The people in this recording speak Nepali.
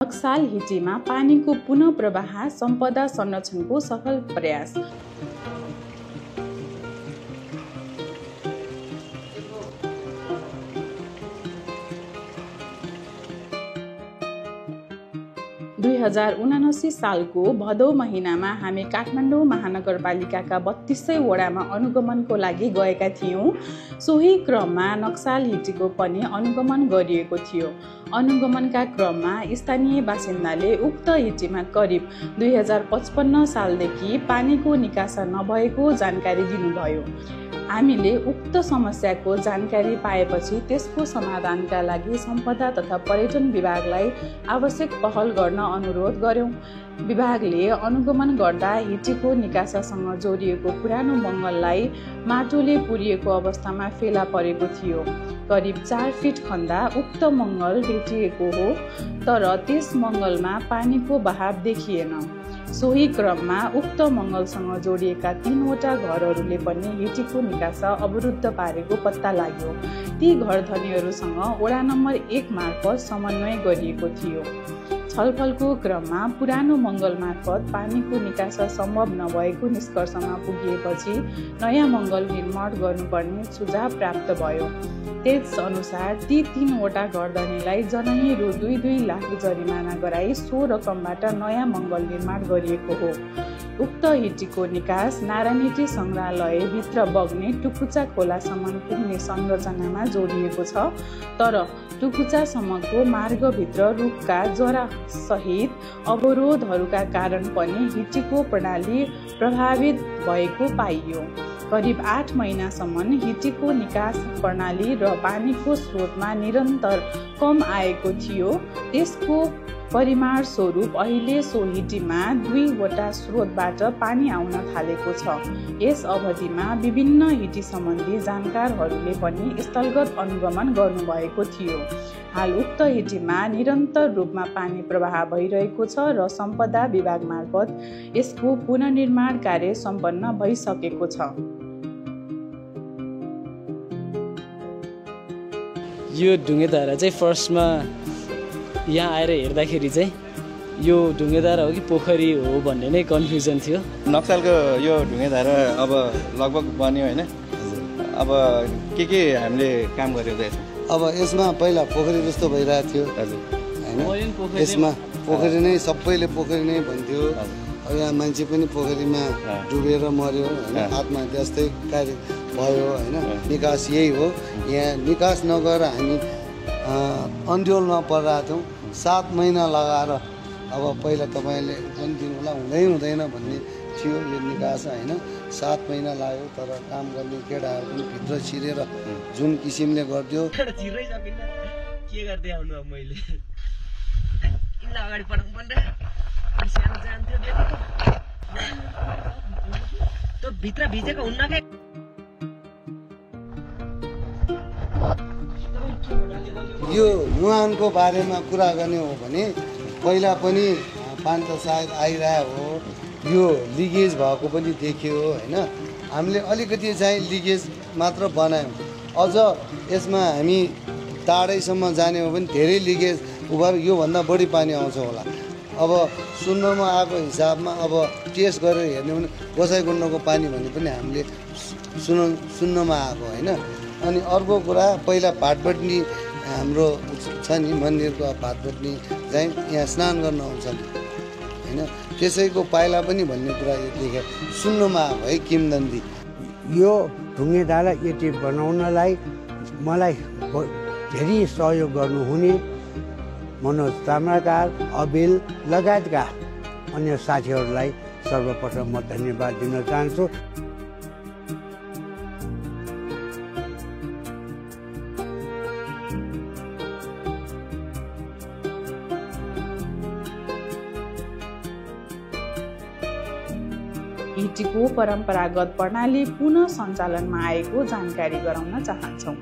नक्साल हिटीमा पानीको पुनः प्रवाह सम्पदा संरक्षणको सफल प्रयास। दुई 2079 सालको भदौ महिनामा हामी काठमाडौँ महानगरपालिकाका 32 वडामा अनुगमनको लागि गएका थियौँ। सोही क्रममा नक्साल हिटीको पनि अनुगमन गरिएको थियो। अनुगमनका क्रममा स्थानीय बासिन्दाले उक्त हिटीमा करिब 2055 सालदेखि पानीको निकासा नभएको जानकारी दिनुभयो। हामीले उक्त समस्याको जानकारी पाएपछि त्यसको समाधानका लागि सम्पदा तथा पर्यटन विभागलाई आवश्यक पहल गर्न अनुरोध गर्यौं। विभागले अनुगमन गर्दा हिटीको निकासासँग जोडिएको पुरानो मङ्गललाई माटोले पुरिएको अवस्थामा फेला परेको थियो। करिब 4 फिट खन्दा उक्त मङ्गल भेटिएको हो, तर त्यस मङ्गलमा पानीको बहाव देखिएन। सोही क्रममा उक्त मङ्गलसँग जोडिएका 3 वटा घरहरूले पनि हिटीको निकासा अवरुद्ध पारेको पत्ता लाग्यो। ती घरधनीहरूसँग वडा नम्बर 1 मार्फत समन्वय गरिएको थियो। छलफलको क्रममा पुरानो मङ्गल मार्फत पानीको निकासा सम्भव नभएको निष्कर्षमा पुगिएपछि नयाँ मङ्गल निर्माण गर्नुपर्ने सुझाव प्राप्त भयो। त्यस अनुसार ती 3 वटा घरधनीलाई जनही रु 2-2 लाख जरिमाना गराई सो रकमबाट नयाँ मङ्गल निर्माण गरिएको हो। उक्त हिटीको निकास नारायणी संग्रहालय भित्र बग्ने टुकुचा खोलासम्म पुग्ने संरचनामा जोडिएको छ, तर टुकुचासम्मको मार्गभित्र रुखका जरा सहित अवरोधहरूका कारण पनि हिटीको प्रणाली प्रभावित भएको पाइयो। करिब 8 महिनासम्म हिटीको निकास प्रणाली र पानीको स्रोतमा निरन्तर कम आएको थियो। त्यसको परिमाण स्वरूप अहिले सो हिटीमा 2 वटा स्रोतबाट पानी आउन थालेको छ। यस अवधिमा विभिन्न हिटी सम्बन्धी जानकारहरूले पनि स्थलगत अनुगमन गर्नुभएको थियो। हाल उक्त हिटीमा निरन्तर रूपमा पानी प्रवाह भइरहेको छ र सम्पदा विभाग मार्फत यसको पुनर्निर्माण कार्य सम्पन्न भइसकेको छ। यो ढुङ्गेधारा चाहिँ फर्स्टमा यहाँ आएर हेर्दाखेरि चाहिँ यो ढुङ्गेधारा हो कि पोखरी हो भन्ने नै कन्फ्युजन थियो। नक्सालको यो ढुङ्गेधारा अब लगभग बन्यो होइन। अब के हामीले काम गरेको छ? अब यसमा पहिला पोखरी जस्तो भइरहेको थियो होइन। यसमा पोखरी नै सबैले पोखरी नै भन्थ्यो। अब यहाँ मान्छे पनि पोखरीमा डुबेर मर्यो होइन, आत्महत्या जस्तै कार्य भयो होइन। निकास यही हो। यहाँ निकास नगरेर हामी अन्ड्योलमा परिरहेको थियौँ। 7 महिना लगाएर अब पहिला तपाईँले पनि दिनुहोला हुँदैन भन्ने थियो यो निकास होइन। 7 महिना लाग्यो, तर काम गर्ने केटाहरू पनि भित्र छिरेर जुन किसिमले गर्थ्यो के गर्दै आउनु अब मैले अगाडि पठाउनु पर्ने जान्थ्यो त्यो भित्र भिजेको हुन्न के। यो मुहानको बारेमा कुरा गर्ने हो भने पहिला पनि पानी त सायद आइरहेको हो। यो लिकेज भएको पनि देखियो होइन। हामीले अलिकति चाहिँ लिकेज मात्र बनायौँ। अझ यसमा हामी टाढैसम्म जाने हो भने धेरै लिकेज उभर योभन्दा बढी पानी आउँछ होला। अब सुन्नमा आएको हिसाबमा अब टेस्ट गरेर हेर्ने भने गोसाइकुण्डको पानी भन्ने पनि हामीले सुन्नमा आएको होइन। अनि अर्को कुरा पहिला भाटपट्टि हाम्रो छ नि मन्दिरको भाटपट्टि चाहिँ यहाँ स्नान गर्न आउँछन् होइन। त्यसैको पाइला पनि भन्ने कुरा यो देखेँ सुन्नमा आएको है किम्वदन्ती। यो ढुङ्गेधारा यति बनाउनलाई मलाई धेरै सहयोग गर्नुहुने मनोज ताम्राकार, अबिल लगायतका अन्य साथीहरूलाई सर्वप्रथम म धन्यवाद दिन चाहन्छु। हिटीको परम्परागत प्रणाली पुनः सञ्चालनमा आएको जानकारी गराउन चाहन्छौँ।